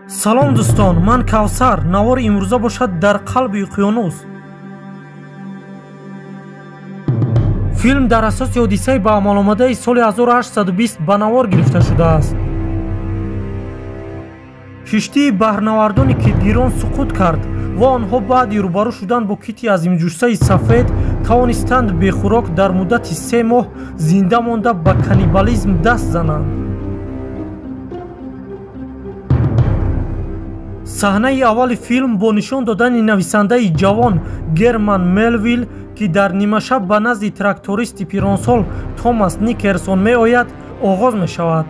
Салом дӯстон, ман Кавсар. Навори имрӯза бошад дар қалби уқёнус. Филм дар асоси ҳодисаи ба амаломадаи соли 1820 ба навор гирифта шудааст. Киштии баҳрнавардони китгирон суқут кард ва онҳо баъди рӯбарӯ шудан бо кити азимҷуссаи сафед тавонистанд бехӯрок дар муддати 3 моҳ зинда монда ба каннибализм даст зананд. Саҳнаи аввали филм бо нишон додани нависандаи ҷавон Герман Мелвил, ки дар нимашаб ба назди трактористи пиронсол Томас Никерсон меояд, оғоз мешавад.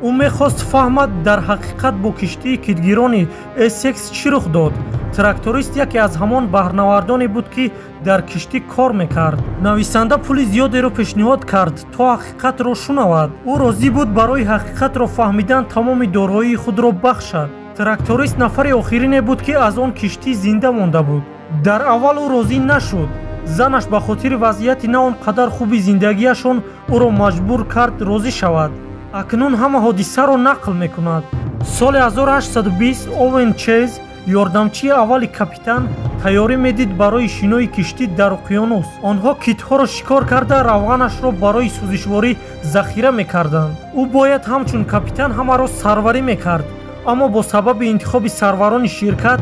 Ӯ мехост фаҳмад дар ҳақиқат бо киштии китгирони Эссекс чӣ рух дод. Тракторист яке аз ҳамон баҳрнавардоне буд, ки дар киштӣ кор мекард. Нависанда пули зиёдеро пешниҳод кард, то ҳақиқатро шунавад. Ӯ розӣ буд барои ҳақиқатро фаҳмидан тамоми дороии худро бахшад. Тракторист нафари охирине буд, ки аз он киштӣ зинда монда буд. Дар аввал ӯ розӣ нашуд. Занаш ба хотири вазъияти на он қадар хуби зиндагиашон ӯро маҷбур кард розӣ шавад. Акнун ҳама ҳодисаро нақл мекунад. Соли 1820 Овен Чейз, ёрдамчии аввали капитан, тайёрӣ медид барои шинои киштӣ дар уқёнус. Онҳо китҳоро шикор карда равғанашро барои сӯзишворӣ захира мекарданд. Ӯ бояд ҳамчун капитан ҳамаро сарварӣ мекард, аммо бо сабаби интихоби сарварони ширкат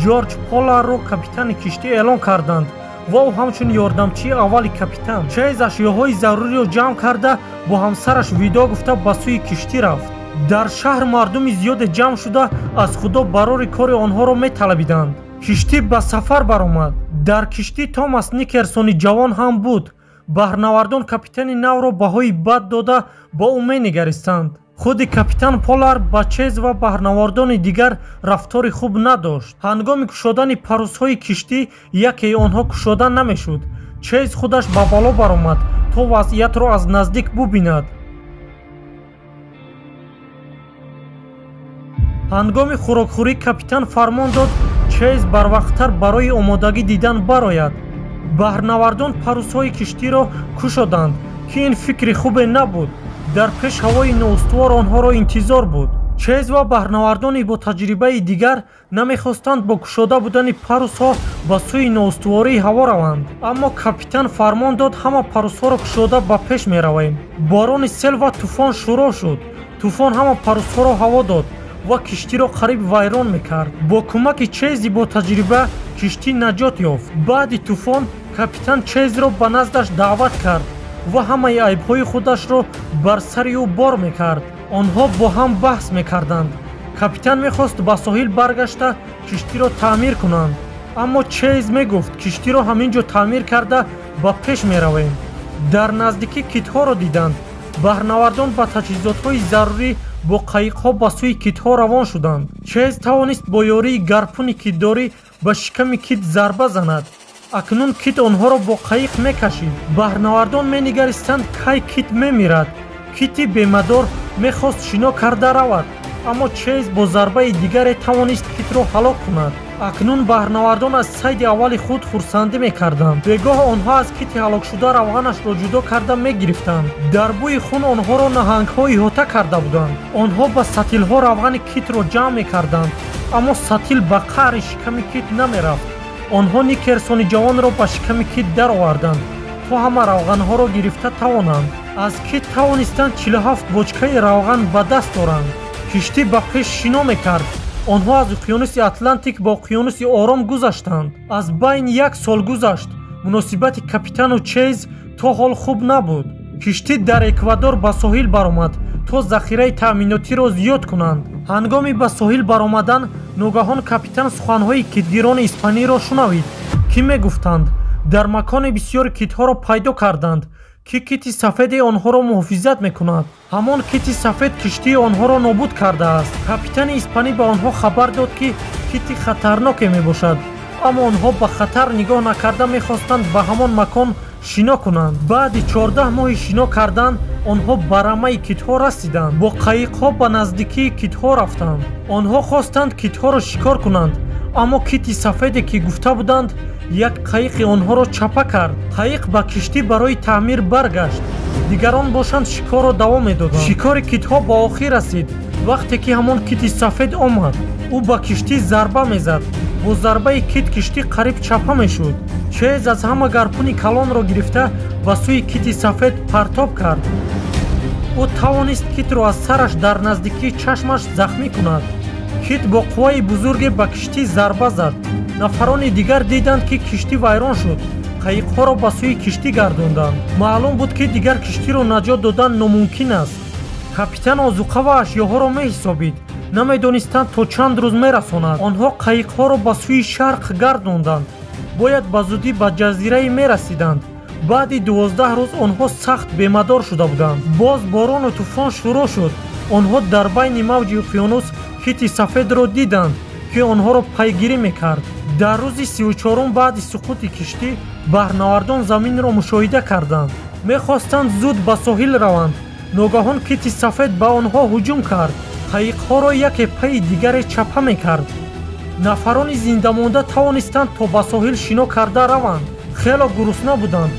Ҷорҷ Поларро капитани киштӣ эълон карданд ва ӯ ҳамчун ёрдамчии аввали капитан. Чейз ашёҳои заруриро ҷамъ карда бо ҳамсараш видоъ гуфта ба сӯи киштӣ рафт. Дар шаҳр мардуми зиёде ҷамъ шуда аз худо барори кори онҳоро металабиданд. Киштӣ ба сафар баромад. Дар киштӣ Томас Никерсони ҷавон ҳам буд. Баҳрнавардон капитани навро баҳои бад дода ба ӯ менигаристанд. Худи капитан Полар ба Чейз ва баҳрнавардони дигар рафтори хуб надошт. Ҳангоми кушодани парусҳои киштӣ якеи онҳо кушода намешуд. Чейз худаш ба боло баромад, то вазъиятро аз наздик бубинад. Ҳангоми хӯрокхӯрӣ капитан фармон дод Чейз барвақттар барои омодагӣ дидан барояд. Баҳрнавардон парусҳои киштиро кушоданд, ки ин фикри хубе набуд. Дар пеш ҳавои ноустувор онҳоро интизор буд. Чейз ва баҳрнавардони бо таҷрибаи дигар намехостанд бо кушода будани парусҳо ба сӯи ноустувории ҳаво раванд. Аммо капитан фармон дод ҳама парусҳоро кушода ба пеш меравем. Борони сел ва тӯфон шурӯъ шуд. Тӯфон ҳама парусҳоро ҳаво дод ва киштиро қариб вайрон мекард. Бо кӯмаки Чейзи бо таҷриба киштӣ наҷот ёфт. Баъди тӯфон капитан Чейзро ба наздаш даъват кард ва ҳамаи айбҳои худашро бар сари ӯ бор мекард. Онҳо бо ҳам баҳс мекарданд. Капитан мехост ба соҳил баргашта киштиро таъмир кунанд, аммо Чейз мегуфт киштиро ҳамин ҷо таъмир карда ба пеш меравем. Дар наздикӣ китҳоро диданд. Баҳрнавардон ба таҷҳизотҳои зарурӣ бо қайиқҳо ба сӯи китҳо равон шуданд. Чейз тавонист бо ёрии гарпуни китдорӣ ба шиками кит зарба занад. Акнун кит онҳоро бо қайиқ мекашид. Баҳрнавардон менигаристанд кай кит мемирад. Кити бемадор мехост шино карда равад, аммо Чейз бо зарбаи дигаре тавонист китро ҳалок кунад. Акнун баҳрнавардон аз сайди аввали худ хурсандӣ мекарданд. Бегоҳ онҳо аз кити ҳалокшуда равғанашро ҷудо карда мегирифтанд. Дар бӯи хун онҳоро наҳангҳо иҳота карда буданд. Онҳо ба сатилҳо равғани китро ҷамъ мекарданд, аммо сатил ба қаъри шиками кит намерафт. Онҳо Никерсони ҷавонро ба шиками кит дароварданд, то ҳама равғанҳоро гирифта тавонанд. Аз кит тавонистанд 47 бочкаи равған ба даст оранд. Киштӣ ба пеш шино мекард. Онҳо аз уқёнуси Атлантик ба уқёнуси Ором гузаштанд. Аз байн 1 сол гузашт. Муносибати капитану Чейз то ҳол хуб набуд. Киштӣ дар Эквадор ба соҳил баромад, то захираи таъминотиро зиёд кунанд. Ҳангоми ба соҳил баромадан ногаҳон капитан суханҳои китгирони испаниро шунавид, ки мегуфтанд дар макони бисёри китҳоро пайдо карданд, ки кити сафеде онҳоро муҳофизат мекунад. Ҳамон кити сафед киштии онҳоро нобуд кардааст. Капитани испанӣ ба онҳо хабар дод, ки кити хатарноке мебошад, аммо онҳо ба хатар нигоҳ накарда мехостанд ба ҳамон макон шино кунанд. Баъди 14 моҳи шино кардан онҳо ба рамаи китҳо расиданд. Бо қайиқҳо ба наздикии китҳо рафтанд. Онҳо хостанд китҳоро шикор кунанд, аммо кити сафеде ки гуфта буданд як қайиқи онҳоро чапа кард. Қайиқ ба киштӣ барои таъмир баргашт. Дигарон бошанд шикорро давом медоданд. Шикори китҳо ба охир расид. Вақте ки ҳамон кити сафед омад, ӯ ба киштӣ зарба мезад. Бо зарбаи кит киштӣ қариб чапа мешуд. Чейз аз ҳама гарпуни калонро гирифта ба сӯи кити сафед партоб кард. Ӯ тавонист китро аз сараш дар наздикии чашмаш захмӣ кунад. Кит бо қувваи бузурге ба киштӣ зарба зад. Нафарони дигар диданд, ки киштӣ вайрон шуд. Қайиқҳоро ба сӯи киштӣ гардонданд. Маълум буд, ки дигар киштиро наҷот додан номумкин аст. Капитан озуқа ва ашёҳоро меҳисобид. Намедонистанд, то чанд рӯз мерасонад. Онҳо қайиқҳоро ба сӯи шарқ гардонданд. Бояд ба зудӣ ба ҷазирае мерасиданд. Баъди 12 рӯз онҳо сахт бемадор шуда буданд. Боз борону тӯфон шурӯъ шуд. Онҳо дар байни мавҷи уқёнус кити сафедро диданд, ки онҳоро пайгирӣ мекард. Дар рӯзи 34-ум баъди суқути киштӣ баҳрнавардон заминро мушоҳида карданд. Мехостанд зуд ба соҳил раванд. Ногаҳон кити сафед ба онҳо ҳуҷум кард. Қайиқҳоро яке пайи дигаре чапа мекард. Нафарони зиндамонда тавонистанд то ба соҳил шино карда раванд. Хело гурусна буданд.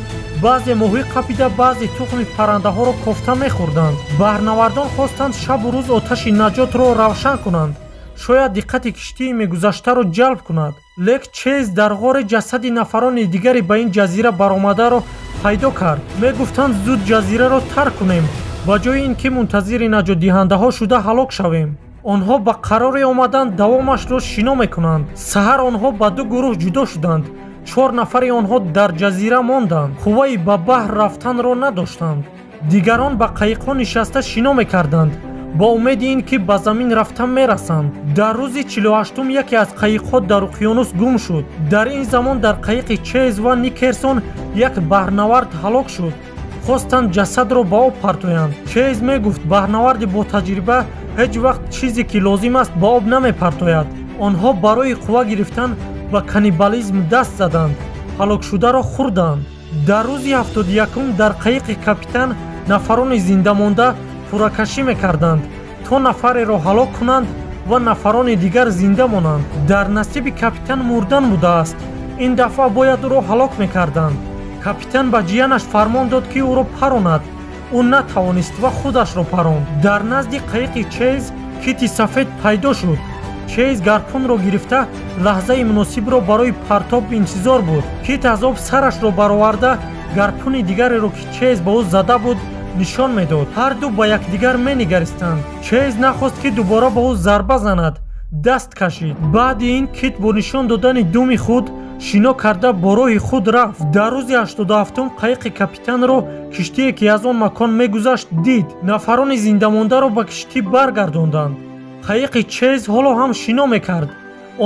Баъзе моҳӣ қапида, баъзе тухми паррандаҳоро кофта мехӯрданд. Баҳрнавардон хостанд шабу рӯз оташи наҷотро равшан кунанд. Шояд диққати киштии мегузаштаро ҷалб кунад. Лек Чейз дар ғори ҷасади нафарони дигаре ба ин ҷазира баромадаро пайдо кард. Мегуфтанд, зуд ҷазираро тарк кунем, ба ҷои ин ки мунтазири наҷотдиҳандаҳо шуда ҳалок шавем. Онҳо ба қароре омаданд, давомашро шино мекунанд. Саҳар онҳо ба ду гурӯҳ ҷудо шуданд. 4 нафари онҳо дар ҷазира монданд. Қувваи ба баҳр рафтанро надоштанд. Дигарон ба қайиқҳо нишаста шино мекарданд, бо умеди ин ки ба замин рафта мерасанд. Дар рӯзи 48-ум яке аз қайиқҳо дар уқёнус гум шуд. Дар ин замон дар қайиқи Чейз ва Никерсон як баҳрнавард ҳалок шуд. Хостанд ҷасадро ба об партоянд. Чейз мегуфт, баҳрнаварди ботаҷриба ҳеҷ вақт чизе ки лозим аст ба об намепартояд. Онҳо барои қувва гирифтан ба каннибализм даст заданд. Ҳалокшударо хӯрданд. Дар рӯзи 71-ум дар қайиқи капитан нафарони зиндамонда пурракашӣ мекарданд, то нафареро ҳалок кунанд ва нафарони дигар зинда монанд. Дар насиби капитан мурдан будааст. Ин дафъа бояд ӯро ҳалок мекарданд. Капитан ба ҷиянаш фармон дод, ки ӯро паронад. Ӯ натавонист ва худашро паронд. Дар назди қайиқи Чейз кити сафед пайдо шуд. Чейз гарпунро гирифта лаҳзаи муносибро барои партоб интизор буд. Кит аз об сарашро бароварда гарпуни дигареро, ки Чейз ба ӯ зада буд, нишон медод. Ҳарду ба якдигар менигаристанд. Чейз нахост, ки дубора ба ӯ зарба занад. Даст кашид. Баъди ин кит бо нишон додани думи худ шино карда бо роҳи худ рафт. Дар рӯзи 87-ум қайиқи капитанро киштие, ки аз он макон мегузашт, дид. Нафарони зиндамондаро ба киштӣ баргардонданд. Қайиқи Чейз ҳоло ҳам шино мекард.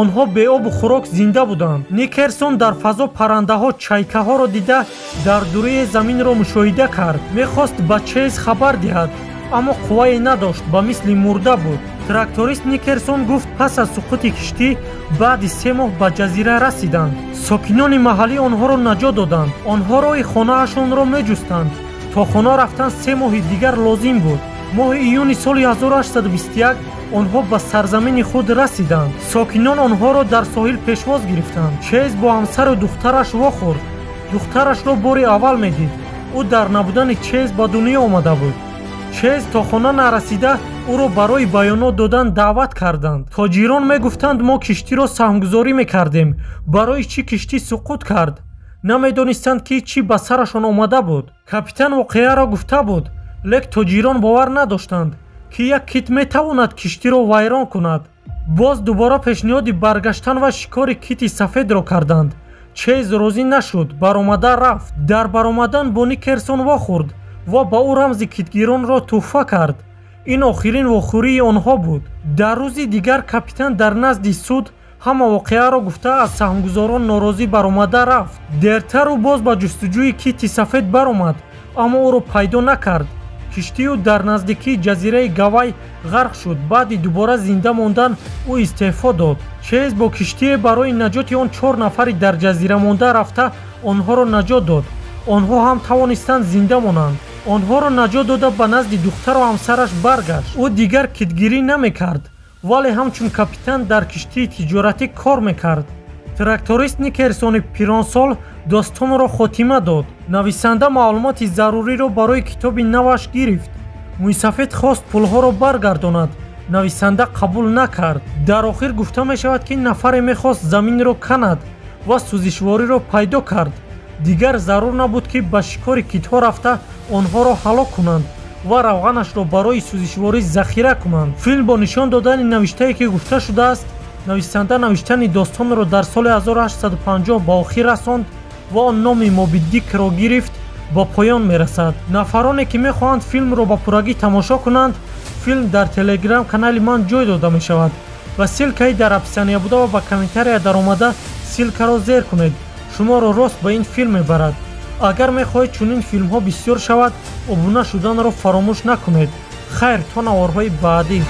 Онҳо беобу хӯрок зинда буданд. Никерсон дар фазо паррандаҳо чайкаҳоро дида дар дурии заминро мушоҳида кард. Мехост ба Чейз хабар диҳад, аммо қуввае надошт, ба мисли мурда буд. Тракторист Никерсон гуфт, пас аз суқути киштӣ баъди 3 моҳ ба ҷазира расиданд. Сокинони маҳаллӣ онҳоро наҷот доданд. Онҳо роҳи хонаашонро меҷустанд. То хона рафтан 3 моҳи дигар лозим буд. Моҳи июни соли 1821 онҳо ба сарзамини худ расиданд. Сокинон онҳоро дар соҳил пешвоз гирифтанд. Чейз бо ҳамсару духтараш вохӯрд. Духтарашро бори аввал медид. Ӯ дар набудани Чейз ба дунё омада буд. Чейз то хона нарасида ӯро барои баёнот додан даъват карданд. Тоҷирон мегуфтанд, мо киштиро саҳмгузорӣ мекардем. Барои чӣ киштӣ суқут кард? Намедонистанд, ки чӣ ба сарашон омада буд. Капитан воқеаро гуфта буд, лек тоҷирон бовар надоштанд, ки як кит метавонад киштиро вайрон кунад. Боз дубора пешниҳоди баргаштан ва шикори кити сафедро карданд. Чейз розӣ нашуд, баромада рафт. Дар баромадан бо Никерсон вохӯрд ва ба ӯ рамзи китгиронро тӯҳфа кард. Ин охирин вохӯрии онҳо буд. Дар рӯзи дигар капитан дар назди суд ҳама воқеаро гуфта аз саҳмгузорон норозӣ баромада рафт. Дертар ӯ боз ба ҷустуҷӯи кити сафед баромад, аммо ӯро пайдо накард. Киштиӯ дар наздикии ҷазираи Гавай ғарқ шуд. Баъди дубора зинда мондан ӯ истеъфо дод. Чейз бо киштие барои наҷоти он 4 нафари дар ҷазира монда рафта онҳоро наҷот дод. Онҳо ҳам тавонистанд зинда монанд. Онҳоро наҷот дода ба назди духтару ҳамсараш баргашт. Ӯ дигар китгирӣ намекард, вале ҳамчун капитан дар киштии тиҷоратӣ кор мекард. Тракторист Никерсони пиронсол достонро хотима дод. Нависанда маълумоти заруриро барои китоби наваш гирифт. Мӯйсафед хост пулҳоро баргардонад, Нависанда қабул накард. Дар охир гуфта мешавад, ки нафаре мехост заминро канад ва сӯзишвориро пайдо кард. Дигар зарур набуд, ки ба шикори китҳо рафта онҳоро ҳалок кунанд ва равғанашро барои сӯзишворӣ захира кунанд. Филм бо нишон додани навиштае, ки гуфта шудааст, нависанда навиштани достонро дар соли 1850 ба охир расонд ва он номи Моби Дикро гирифт, ба поён мерасад. Нафароне, ки мехоҳанд филмро ба пуррагӣ тамошо кунанд, филм дар телеграм канали ман ҷой дода мешавад ва ссылка и дар описания буда ва ба комментария даромада ссылка ро зер кунед, шуморо рост ба ин филм мебарад. Агар мехоҳед чунин филмҳо бисёр шавад, обуна шуданро фаромӯш накунед. Хайр, то наворҳои баъдӣ.